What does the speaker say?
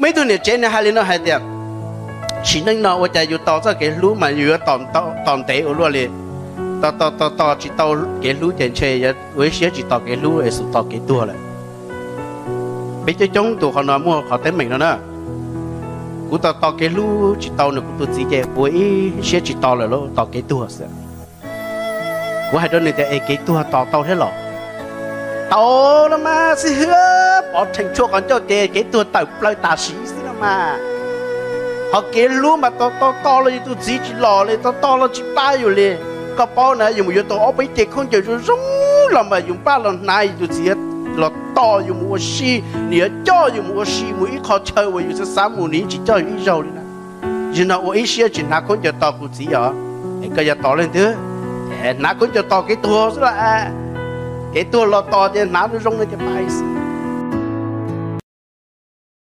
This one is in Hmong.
Muaj ib tug niam tsev nws hais li no hais tias, sim neej no ua cas yus tos txoj kev hlub mas yus yuav tos ntev ua luaj li. Tos tos tos tos tsis tau kev hlub ces ntshe ua ib siab tsis tos kev hlub es xub tos kev tuag lawm. Peb coob coob tus qhov no muaj qhov teeb meem no na. Kuv tos tos kev hlub tsis tau nws kuv tus txiv ces kuv ua ib siab tsis tos lawm, tos kev tuag xwb. Kuv hais rau nws tias es kev tuag tos tau thiab los? Tau los mas xib hwb, pov rhees tshuaj qhov ncauj ces kev tuag tawm plaws tam sim xwb no mas. Ho kev hlub mas tos tos tos los yus tus txiv tsis los li, tos tos los tsis pab yus li. Koj paub na, yus mus yuav tau ob peb ce khaub ncaws zoo zoo los mas yus npaj los hnav yus tus txiv los tos yus mus ua si, nws yuav coj yus mus ua si mus ib qho chaw uas yus xav xav mus nws yeej tsis coj yus ib zaug li na. Zaum no ua ib siab tsis hnav khaub ncaws tos kuv txiv os. Es koj yuav tos leej twg? Hnav khaub ncaws tos kev tuag xwb los. Kev tuag los tos ces hnav zoo zoo no ces pais xwb.